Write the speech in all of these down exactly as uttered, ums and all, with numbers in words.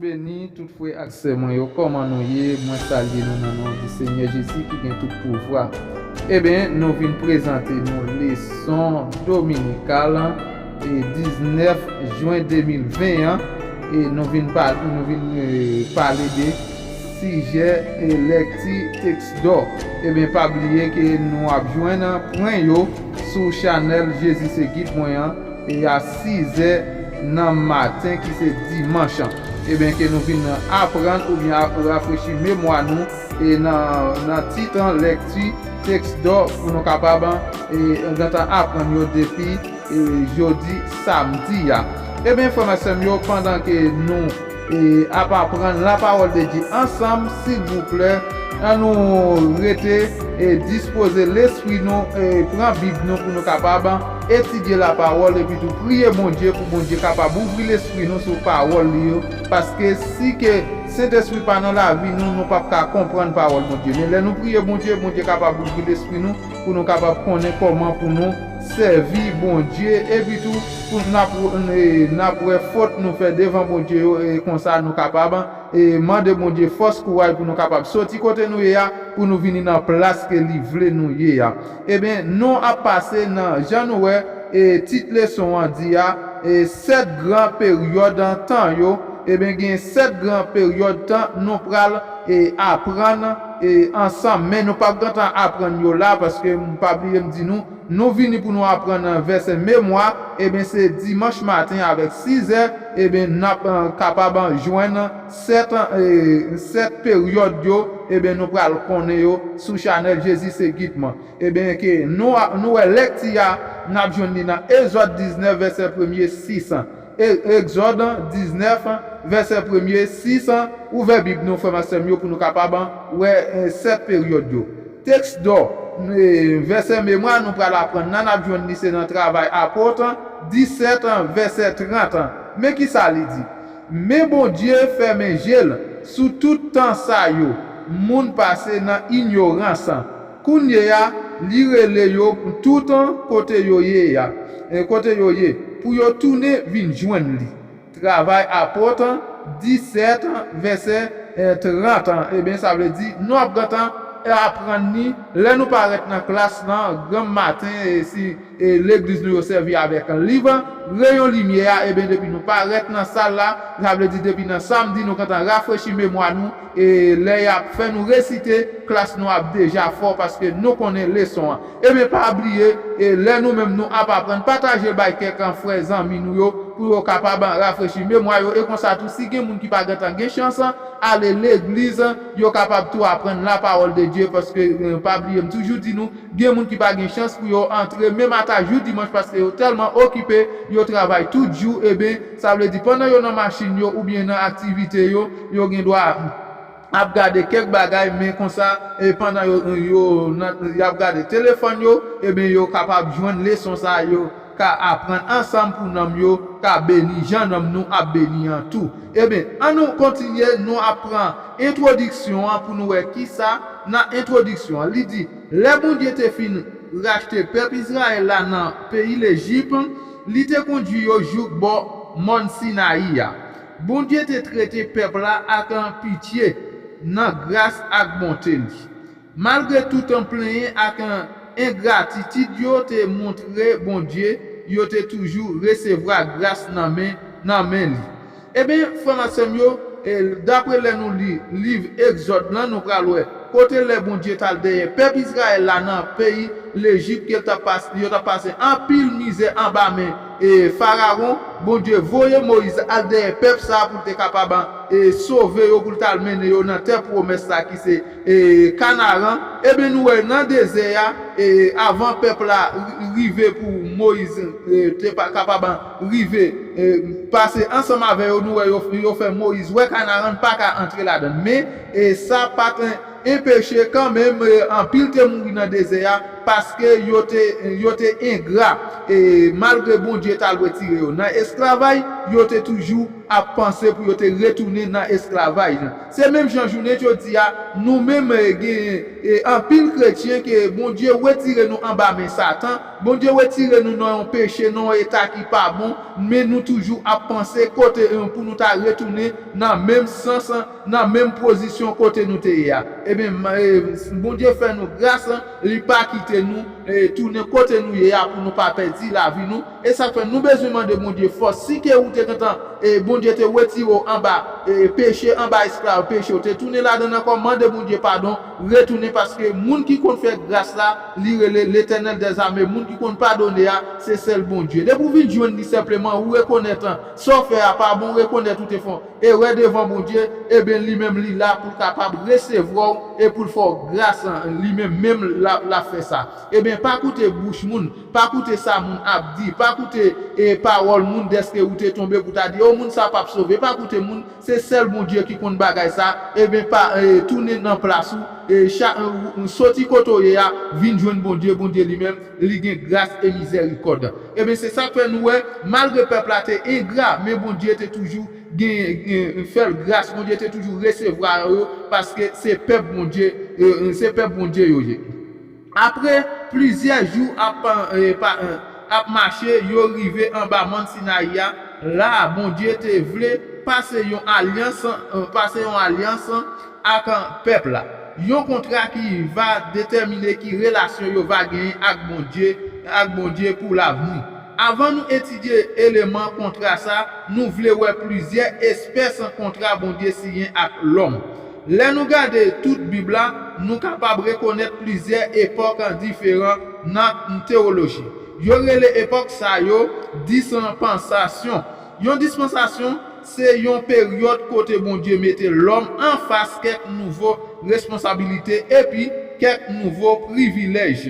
Beni tout frè ak sè mwen yo, kòman nou ye? Mwen salye nou nan non di Senyè Jezi ki gen tout pouvwa. Ebyen, nou vin prezante nou leson dominikal e diznèf jen de mil ven an, e nou vin pale, nou vin e, pale de sijè e lèkti teks dò. Ebyen, pa bliye ke nou ap jwenn pwen yo sou chanèl Jezi se gid mwen an e a sizè nan maten ki se dimanch an. Ebyen, ke nou vin aprann oubyen ap rafrechi memwa nou e nan, nan tit an lèkti teks dò pou nou kapab e, gentan aprann yo depi e, jodi samdi a. Ebyen, frè m ak sè m yo, pandan ke nou e, ap aprann lapawòl de Dye ansanm, silvouplè, an nou rete e dispoze lespri nou, e pran Bib nou pou nou kapab etidye lapawòl epi tou priye Bondye pou Bondye kapab ouvri lespri nou sou pawòl li yo, paske si ke Sentespri pa nan lavi nou, nou p ap ka konprann pawòl Bondye. Men lè nou priye Bondye, Bondye kapab ouvri lespri nou pou nou kapab konnen kòman pou nou sèvi Bondye epi tou pou n ap, n ap wè fòt nou fè devan Bondye yo e konsa nou kapab e mande Bondye fòs, kouraj pou nou kapab soti kote nou ye a pou nou vini nan plas ke li vle nou ye a. Ebyen, nou ap pase nan jan nou wè e tit leson an di a e sèt gran peryòd tan yo. Ebyen, gen sèt gran peryòd tan nou pral e aprann e ansanm, men nou p ap gentan aprann yo la paske m pa bliye m di nou, nou vini pou nou aprann vèsè memwa, ebyen se dimanch maten avèk sizè, ebyen n ap e, kapab jwenn sèt e, sèt peryòd yo, ebyen nou pral konnen yo sou chanèl Jezi se gid mwen. Ebyen ke nou, nou wè lèkti a, n ap jwenn li nan Egzòd diznèf vèsè premye sis. E, Egzòd diznèf vèsè premye sis. Ouvè Bib nou, frè m ak sè m yo, pou nou kapab wè e, sèt peryòd yo. Teks dò e, vèsè memwa nou pral aprann nan, n ap jwenn li se nan Travay Apot disèt vèsè trant. Men ki sa li di: Men Bondye fèmen je l sou tout tan sa yo, moun pase nan inyorans. Kounye a, li rele yo tout kote yo ye a, e kote yo ye, pou yo tounen vin jwenn li. Travay Apot disèt, vèsè e, trant. Ebyen, sa vle di, nou ap gentan aprann li lè nou parèt nan klas lan, granm maten, e si e, legliz nou yo sèvi avèk liv Reyon Limyè a, ebyen, depi nou parèt nan sal la, sa vle di depi nan samdi, nou gentan rafrechi memwa nou, e lè y ap fè nou resite, klas nou ap deja fò paske nou konnen leson an. Ebyen, pa bliye, e lè nou menm nou ap aprann, pataje l bay kèk frè zanmi nou yo, pou yo kapab rafrechi memwa yo, e konsa tou, si gen moun ki pa gentan gen chans ale legliz, yo kapab tou aprann lapawòl de Dye, paske, e, pa bliye, m toujou di nou, gen moun ki pa gen chans pou yo antre menm ata jou dimanch paske yo tèlman okipe, yo travay tout jou, ebyen, sa vle di pandan yo nan machin yo oubyen nan aktivite yo, yo gen dwa ap gade kèk bagay, men konsa, e pandan yo, yo nan, y ap gade telefòn yo, ebyen, yo kapab jwenn leson sa yo ka aprann ansanm pou nanm yo ka beni jan nanm nou ap beni an tou. Ebyen, an nou kontinye, nou ap pran entwodiksyon an pou nou wè kisa nan entwodiksyon an. Li di, lè Bondye te fin rachte pèp Izrayèl la nan peyi Lejip, li te kondui yo jouk bò mòn Sinayi a. Bondye te trete pèp la ak pitye nan gras ak bonte li. Malgre tout plenyen ak engratitid yo te montre Bondye, yo te toujou resevwa gras nan men, nan men li. Ebyen, frè m ak sè m yo, e, dapre lè nou li liv Egzòd lan, nou pral wè kote lè Bondye t al dèyè pèp Izrayèl la nan peyi Lejip, ke l t ap pas-, yo t ap pase anpil mizè anba men e Farawon, Bondye voye Moyiz al dèyè pèp sa a pou l te kapab e sove yo, pou l t al mennen yo nan tè pwomès la ki se e Kanaran. Ebyen, nou wè nan dezè a, e avan pèp la ri-, rive pou Moyiz e te pa-, kapab rive e pase ansanm avè yo, nou wè yo, yo fè Moyiz wè Kanaran, l pa ka antre ladan l. Men, e sa pa t enpeche kanmenm, e, anpil te mouri nan dezè a, paske yo te, yo te engra. E malgre Bondye t al retire yo nan esklavay, yo te toujou ap panse pou yo te retounen nan esklavaj. Se menm jan jounen jodi a, nou menm, eh, gen, eh, anpil kretyen ke Bondye retire nou anba men Satan, Bondye retire nou nan yon peche, nan yon eta ki pa bon, men nou toujou ap panse kote, eh, pou nou ta retounen nan menm sans, nan menm pozisyon kote nou te ye a. Ebyen, m-, eh, Bondye fè nou gras, li pa kite nou, eh, tounen kote nou ye a pou nou pa pèdi lavi nou. E sa k fè nou bezwen mande Bondye fòs. Si ke ou te gentan, eh, Bondye te retire w anba, eh, peche, anba esklav peche, ou te tounen ladan l ankò, mande Bondye padon, retounen, paske moun ki konn fè gras la, li rele Letènèl dèzame. Moun ki konn padone a, se sèl Bondye. Depi w vin jwenn li senpleman, ou rekonèt, an, sa w fè a pa bon, ou rekonèt ou te fè yon erè devan Bondye, ebyen, li menm li la pou l kapab resevwa w e pou l fè w gras, an, li menm menm l ap, l ap fè sa. Ebyen, pa koute bouch moun, pa koute sa moun ap di, pa koute, e, pawòl moun dèske ou te tonbe pou ta di, o, moun sa p ap sove, pa koute moun, se sèl Bondye ki konn bagay sa, ebyen, pa, e, tounen nan plas ou, e, cha-, e, ou, ou soti kote w ye a, vin jwenn Bondye, Bondye li menm, li gen gras e mizèrikòd. Ebyen, se sa k fè nou wè, malgre pèp la te engra, men Bondye te toujou gen, gen, fè l gras, Bondye te toujou resevwa yo, paske se pèp Bondye, e, se pèp Bondye yo ye. Apre plizyè jou ap, e, pa, e, ap mache, yo rive anba mòn Sinayi a. La, Bondye te vle pase yon alyans, e, pase yon alyans ak pèp la. Yon kontra ki va detèmine ki relasyon yo va genyen ak Bondye, ak Bondye pou lavni. Avan nou etidye eleman kontra sa, nou vle wè plizyè espès kontra Bondye siyen ak lòm. Lè nou gade tout Bib la, nou kapab rekonèt plizyè epòk diferan nan tewoloji. Yo rele epòk sa yo dispansasyon. Yon dispansasyon se yon peryòd kote Bondye mete lòm anfas kèk nouvo responsabilite epi kèk nouvo privilèj.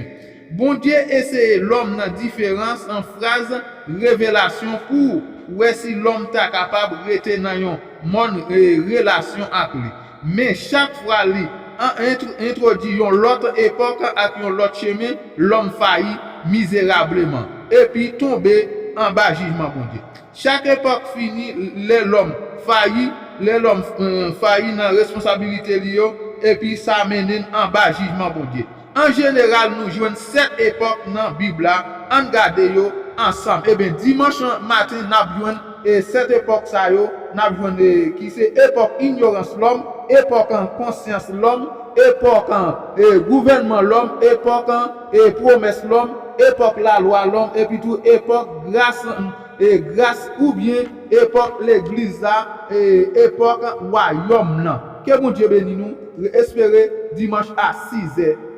Bondye eseye lòm nan diferans an fraz revelasyon pou wè si lòm ta kapab rete nan yon mòn, e, relasyon ak li. Men chak fwa li an-, entro-, entwodui yon lòt epòk ak yon lòt chemen, lòm fayi mizerableman epi tonbe anba jijman Bondye. Chak epòk fini lè lòm fayi, lè lòm, e, fayi nan responsabilite li yo, epi sa mennen n anba jijman Bondye. An jeneral, nou jwenn sèt epòk nan Bib la. Ann gade yo ansanm. Ebyen, dimanch maten, n ap jwenn, e, sèt epòk sa yo. N ap jwenn, e, ki se epòk inyorans lòm, epòk, e, konsyans lòm, epòk, e, gouvènman lòm, epòk, e, pwomès lòm, epòk lalwa lòm, epi tou epòk gras, e, gras oubyen epòk legliz la, e, epòk wayòm nan. Ke Bondye beni nou. Espere dimanch a sizè.